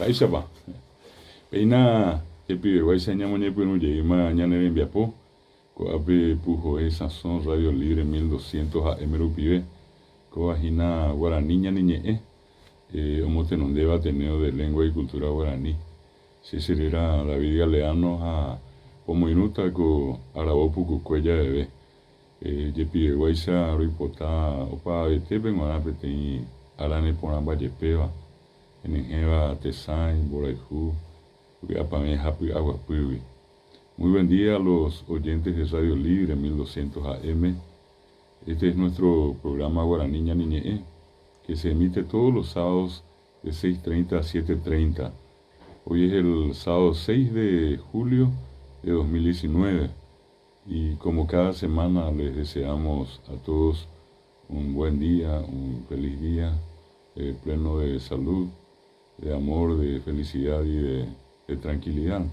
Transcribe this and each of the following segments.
Mba'éichapa? Péina jepiveguáicha ñamoñepyrũ jeýma ñane rembiapo, ko'ápe Puhoe Sãso Radio Libre 1200 AM rupive, kóva hína Guarani ñane ñe'ẽ, omotenondéva Ateneo de Lengua y Cultura Guarani. Che cheréra David Galeano ha pomoirũta ko aravo pukukue javeve. Jepiveguáicha roipota opavavetépe g̃uarã peteĩ ára neporãmbajepéva, henyhẽva tesãi, mborayhu, vy'apavẽ ha py'aguapýgui. Muy buen día a los oyentes de Radio Libre 1200 AM. Este es nuestro programa Guaraní Ñane Ñe'ẽ, que se emite todos los sábados de 6:30 a 7:30. Hoy es el sábado 6 de julio de 2019 y como cada semana les deseamos a todos un buen día, un feliz día, pleno de salud, de amor, de felicidad y de tranquilidad.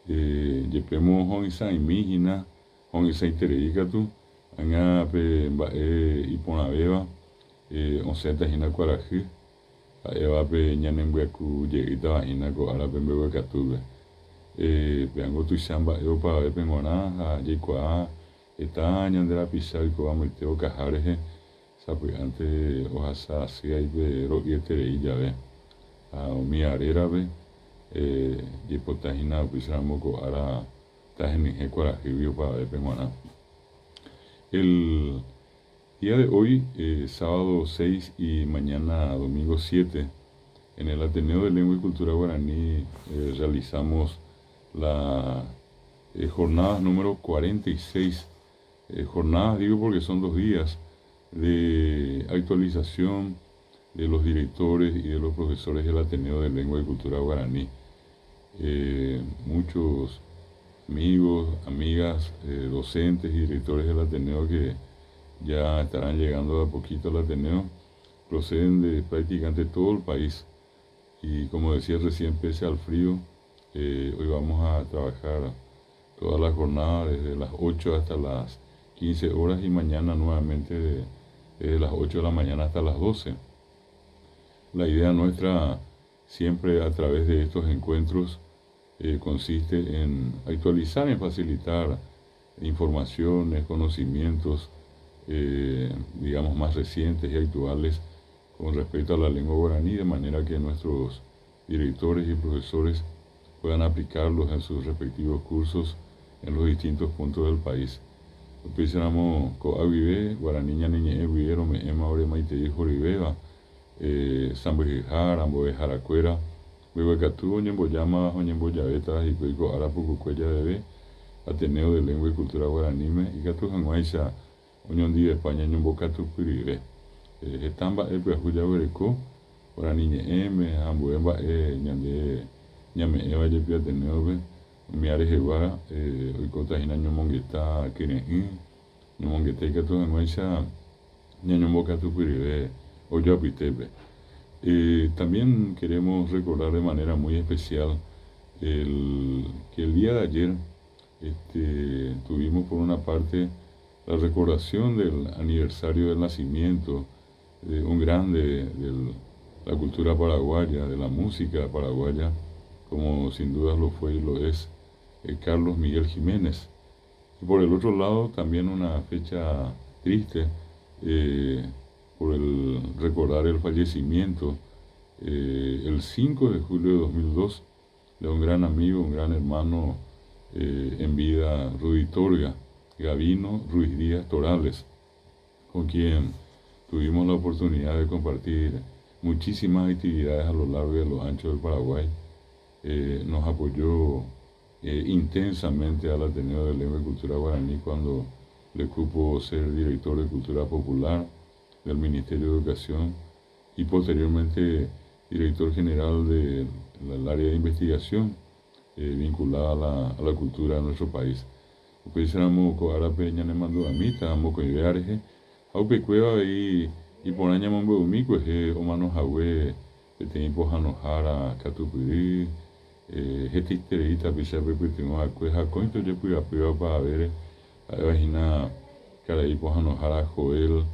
Jepémo ho'ysãimi hína, ho'ysãiterei katu, ág̃a pe mba'e iporãvéva osẽta hína kuarahy, ha'éva pe ñanembyaku jeýtava hína ko árape mbeguekatúpe. Péango tuicha mba'e opavavépe g̃uarã ha jaikuaa heta ñande rapicha oikóva amoite okaha rehe, sapy'ánte ohasa asy aipe ro'yeterei jave. Ha umi arérape jaipota hína upéicharamo ko ára tahenyhẽ kuarahýgui opavavépe g̃uarã. El día de hoy, sábado 6 y mañana domingo 7, en el Ateneo de Lengua y Cultura Guaraní realizamos la jornada número 46. Jornadas digo porque son 2 días de actualización de los directores y de los profesores del Ateneo de Lengua y Cultura Guaraní. Muchos amigos, amigas, docentes y directores del Ateneo que ya estarán llegando de a poquito al Ateneo, proceden de prácticamente todo el país. Y como decía recién, pese al frío, hoy vamos a trabajar toda la jornada desde las 8 hasta las 15 horas y mañana nuevamente desde las 8 de la mañana hasta las 12. La idea nuestra siempre a través de estos encuentros consiste en actualizar, en facilitar informaciones, conocimientos, más recientes y actuales con respecto a la lengua guaraní, de manera que nuestros directores y profesores puedan aplicarlos en sus respectivos cursos en los distintos puntos del país. Upéicharamo ko'águive, Guaraní ñane ñe'ẽ guive rome'ẽma oremaitei horivéva, sãmbyhyhára, mbo'eharakuéra, mbeguekatu oñembojáma oñembojavéta hikuái ko ára pukukue javeve Ateneo de Lengua y Cultura Guaraníme, ikatu hag̃uáicha oñondivepa ñañombokatupyryve. Heta mba'e pyahu jaguereko Guarani ñe'ẽme ha ambue mba'e ñande ñame'ẽva jepi Ateneope, umi arehegua oikóta hína ñomongeta kyre'ỹ, ñomongeta ikatu hag̃uáicha ñañombokatupyryve ojoapytépe. También queremos recordar de manera muy especial que el día de ayer tuvimos por una parte la recordación del aniversario del nacimiento de un grande de la cultura paraguaya, de la música paraguaya, como sin duda lo fue y lo es, Carlos Miguel Giménez. Y por el otro lado, también una fecha triste, por el recordar el fallecimiento, el 5 de julio de 2002 de un gran amigo, un gran hermano en vida, Rudy Torga, Gabino Ruiz Díaz Torales, con quien tuvimos la oportunidad de compartir muchísimas actividades a lo largo y a lo ancho del Paraguay. Nos apoyó intensamente al Ateneo de Lengua y Cultura Guaraní cuando le cupo ser director de Cultura Popular del Ministerio de Educación y posteriormente director general del área de investigación vinculada a la cultura de nuestro país. Upéicharamo ko árape ñanemandu'amíta mokõive rehe ha upekuéva avei iporã ñamombe'umi kuehe omanohague peteĩ pohãnohára katupyry, hetaiterei tapicha pepytyvõ va'ekue ha akóinte ojepy'apýva opavavére, ha'éva hína karai pohãnohára Joel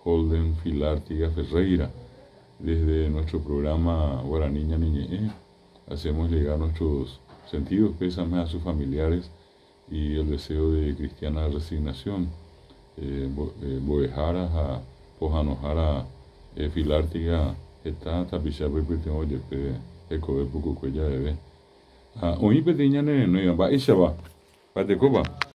Holden Filártiga Ferreira. Desde nuestro programa Guaraní Ñane Ñe'ẽ, Hacemos llegar nuestros sentidos pésames a sus familiares y el deseo de cristiana resignación. Mbo'ehára ha pohãnohára Filártiga heta tapichápe oipytyvõ jepe hekove pukukue javeve. Ha oĩ peteĩ ñane renóiva mba'éichapa. Mba'etekópa.